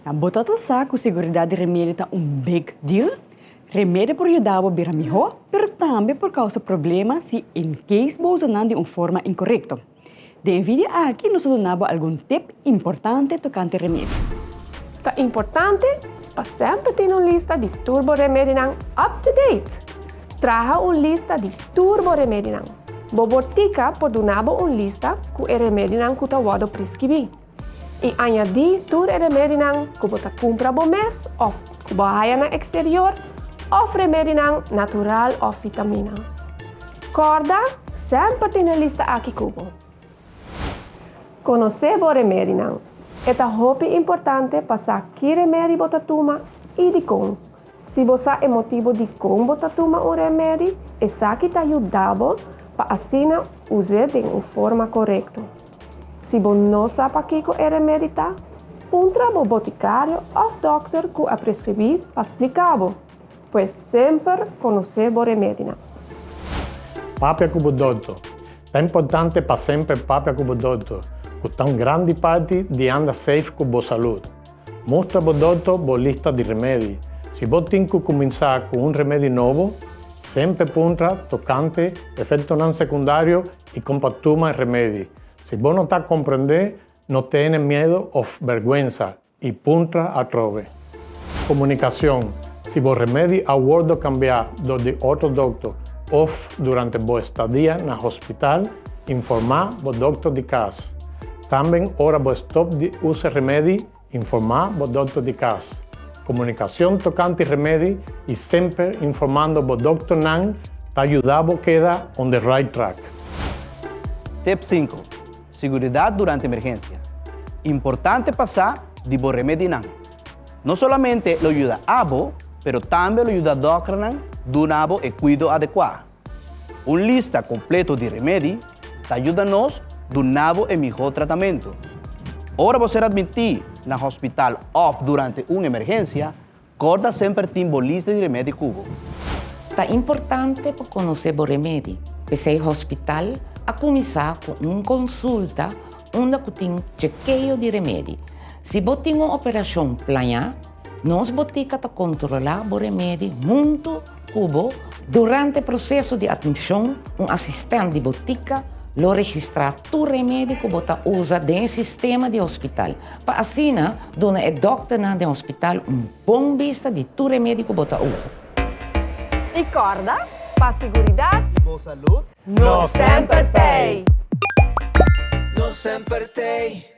Bo tabata sa ku seguridat di remedi ta un big deal? Remedi por yuda bo bira mihó, pero tambe por kousa problema si en case bo usa nan di un forma inkorekto. Den e video aki nos ta duna bo algun tip importante tokante remedi. Ta importante pa semper tin un lista di tur bo remedinan up to date. Traha un lista di tur bo remedinan. Bo botika por duna bo un lista ku e remedinan ku ta wòrdu preskibí. I añadí tur e remedinan ku bo ta kumpra bo mes òf ku bo a haya na eksterior òf remedinan natural òf vitaminas. Kòrda semper tin e lista aki ku bo. Konosé bo remedinan. E ta hopi importante pa sa ki remedi bo ta tuma i dikon. Si bo sa e motibu dikon bo ta tuma un remedi, esaki ta yuda bo pa asina us'é den un forma korekto. Si bo no sa pakiko e remedi ta, puntra bo botikario òf dòkter ku a preskribí pa splika bo. Pues semper konosé bo remedinan. Papia ku bo dòkter. Ta importante pa semper papia ku bo dòkter, ku ta un grandi parti di anda safe ku bo salud. Mustra bo dòkter bo lista di remedi. Si bo tin ku kuminsá ku un remedi nobo, semper puntra tokante efektonan sekundario i kon pa tuma e remedi. Si bo no ta komprendé, no tene miedu òf bèrgwensa i puntra atrobe. Komunikashon, Si bo remedi a wòrdu kambiá dor di otro dòkter òf durante bo estadia na hospital, informá bo dòkter di kas. Tamben ora bo stòp di usa remedi, informá bo dòkter di kas. Komunikashon tokante remedi i semper informando bo dòkternan ta yuda bo keda on the right track. Tip sinku, Siguridat durante emergensia. Importante pa sa di bo remedinan. No solamente lo yuda abo, pero tambe lo yuda dòkternan duna bo e kuido adekuá. Un lista kompleto di remedi ta yuda nos duna bo e mihó tratamentu. Ora bo ser atmití na hospital òf durante un emergensia, kòrda semper tin bo lista di remedi ku bo. Ta importante pa konosé bo remedi. P'esei hospital a kuminsá ku un konsulta unda ku tin chekeo di remedi. Si bo tin un operashon plañá, nos botika ta kontrolá bo remedi huntu ku bo durante proseso di atmishon. Un asistent di botika lo registrá tur remedi ku bo ta usa den e sistema di hospital, pa asina duna e dòkternan den hospital un bon bista di tur remedi ku bo ta usa. I kòrda, pa siguridat di bo salud, nos semper t'ei! Nos semper t'ei!